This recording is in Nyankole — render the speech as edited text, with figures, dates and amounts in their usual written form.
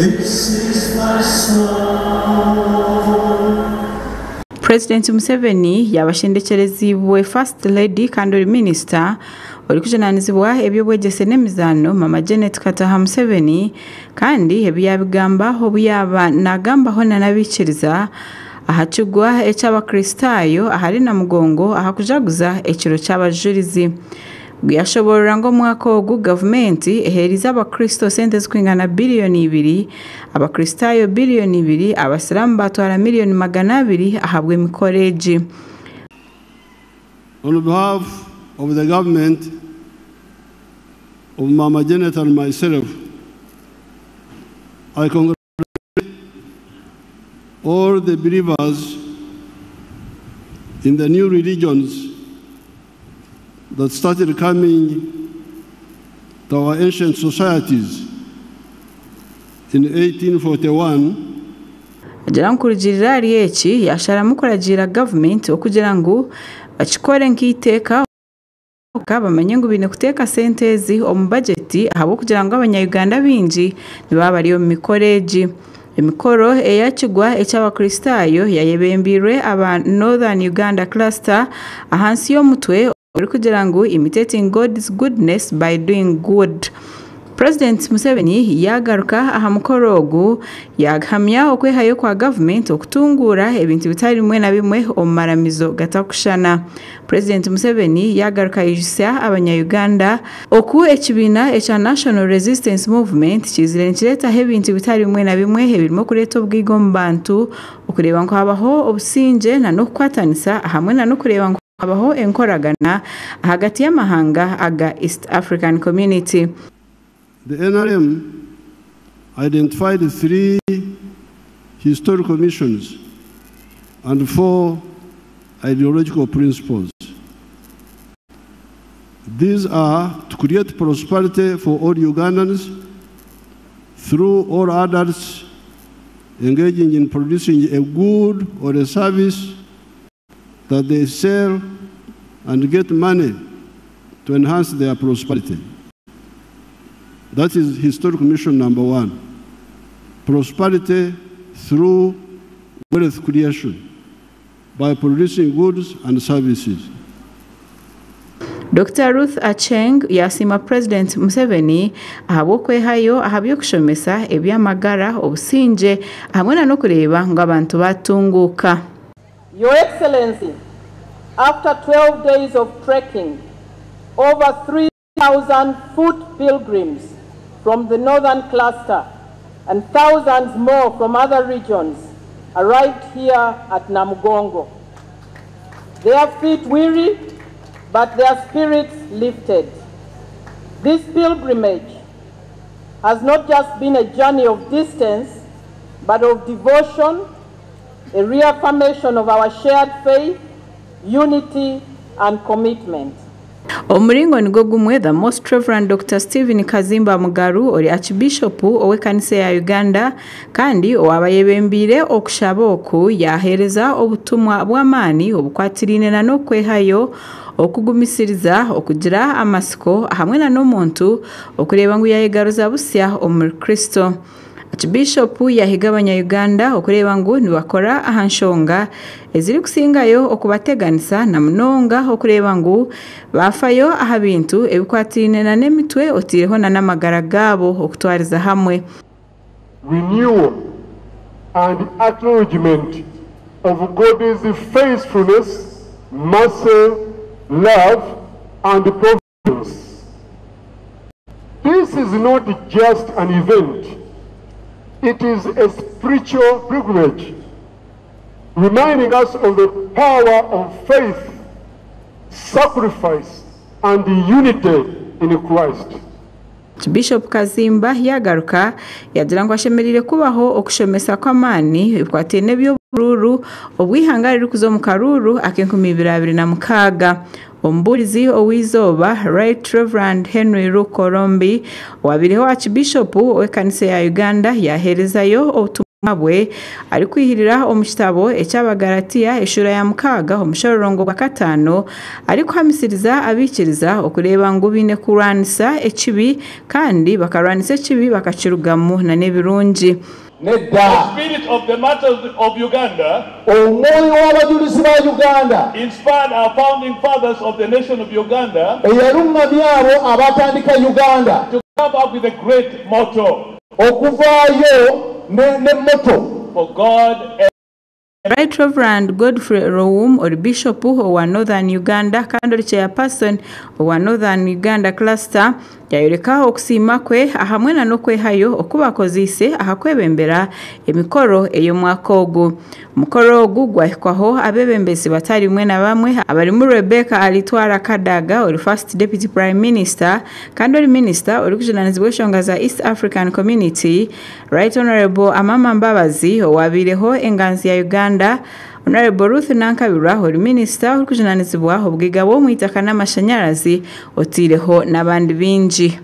This is my song. Purezidenti Museveni yaabashendekyerezibwe First Lady kandi ori minisita orikujunaanizibwa eby'obwegyese n'emizaano Mama Janet Kataha Museveni kandi ebi yaabigamba obu yaaba naagambaho n'abaikiriza aha kigwa eky'abakristaayo ahari Namugongo aha kujaguza ekiro ky'abajurizi. Yashoboorora ngu omwaka ogu gavumenti eheerize abakristo sente zirikwingana biriyoni 2, abakristaayo biriyoni 2, abasiraamu batwara miliyoni 200 ahabw'emikoro egi. On behalf of the government of Mama Janet and myself, I congratulate all the believers in the new religions that started coming to our ancient societies in 1841. Agira ngu kurugiirira ahari eki yasharamu kuragiira gavumenti okugira ngu bakikore nk'eiteeka bamanye ngu baine kuteeka sente ezi omu bajeti ahabw'okugira ngu abanya-Uganda baingi nibaba bari omu mikoro egi. Emikoro ey'ekigwa eky'abakristaayo yayebembirwe aba Northern Uganda Cluster ahansi y'omutwe orikugira ngu "Imitating God's Goodness by Doing Good". Purezidenti Museveni yaagaruka aha mukoro ogu yahamya okwehayo kwa gavumenti okutunguura ebintu bitari bimwe na bimwe omu maramizo gatakushushana. Purezidenti Museveni yaagaruka yaijusya abanya-Uganda oku ekibiina ekya National Resistance Movement kizire nikireetaho ebintu bitari bimwe na bimwe ebirimu okureeta obwiga omu bantu, okureeba ngu habaho obusingye n'okukwatanisa hamwe n'okureeba ngu habaho enkoragana ahagati y'amahanga aga East African Community. The NRM identified three historical missions and four ideological principles. These are to create prosperity for all Ugandans through all adults engaging in producing a good or a service that they sell and get money to enhance their prosperity. That is historic mission number one. Prosperity through wealth creation by producing goods and services. Dr. Ruth Acheng yasiima President Museveni ahabw'okwehayo aha by'okushomesa, eby'amagara, obusingye hamwe n'okureeba ngu abantu batunguuka. Your Excellency, after 12 days of trekking, over 3,000 foot pilgrims from the northern cluster and thousands more from other regions arrived here at Namugongo. Their feet weary, but their spirits lifted. This pilgrimage has not just been a journey of distance, but of devotion, a reaffirmation of our shared faith, unity, and commitment. Omuringo nigwo gumwe, the Most Reverend Dr. Stephen Kazimba Mugaru ori Archbishop ow'ekanisa ya Uganda kandi owabayebembiire okushaba oku yaheereza obutumwa bw'amaani obukwatiraine na n'okwehayo, okugumisiriza, okugira amatsiko hamwe na n'omuntu okureeba ngu yayegaruza busya omuri Kristo. Archbishop yahiga abanya-Uganda okureeba ngu nibakora aha nshonga ezirikusingayo okubateganisa na munonga okureeba ngu baafayo aha bintu ebikwatiraine na n'emitwe otaireho na n'amagara gaabo okutwariza hamwe. Renewal and acknowledgement of God's faithfulness, mercy, love, and providence. This is not just an event, it is a spiritual pilgrimage, reminding us of the power of faith, sacrifice, and unity in Christ. Bishop Kazimba yagaruka yagira ngu ashemereire kubaho okushomesa kw'amaani ebikwataine n'eby'oburuuru obw'ihanga ririkuza omu karuuru ak'e2026. Omubuurizi ow'eizooba, Right Reverend Henry Luke Orombi, owabaireho Archbishop w'ekanisa ya Uganda, yaheerezayo obutumwa. Bwe arikwihirira omu kitabo eky'Abagalatiya eshuura ya 6 omushororongo gwa 5, arikuhamisiriza abaikiriza okureeba ngu baine kurwanisa ekibi kandi bakarwanisa ekibi bakakirugamu n'ebirungi. Nedda. The spirit of the martyrs of Uganda Omwoyo w'abajulizi ba Uganda inspired our founding fathers of the nation of Uganda eyaluŋŋamya abo abaatandika Uganda to come up with a great motto. Okuvaayo ne ne motto. For God and Right Reverend Godfrey Rowum, ori Bishop owa Northern Uganda kandi ori Chairperson owa Northern Uganda Cluster, yayoreka okusiima kwe ahamwe na n'okwehayo oku bakozeise aha kwebembera emikoro ey'omwaka ogu. Omukoro ogu gwahikwaho abeebembezi batari bamwe na bamwe abarimu Rebecca Alitwala Kadaga, ori First Deputy Prime Minister kandi ori Minisita orikujunanizibwa enshonga za East African Community, Right Honourable Amama Mbabazi, owabaireho enganzi ya Uganda, Honourable Ruth Nankabirwa, ori Minisita orikujunanizibwa obwiga bw'omwitaka n'amashanyarazi, otaireho n'abandi baingi.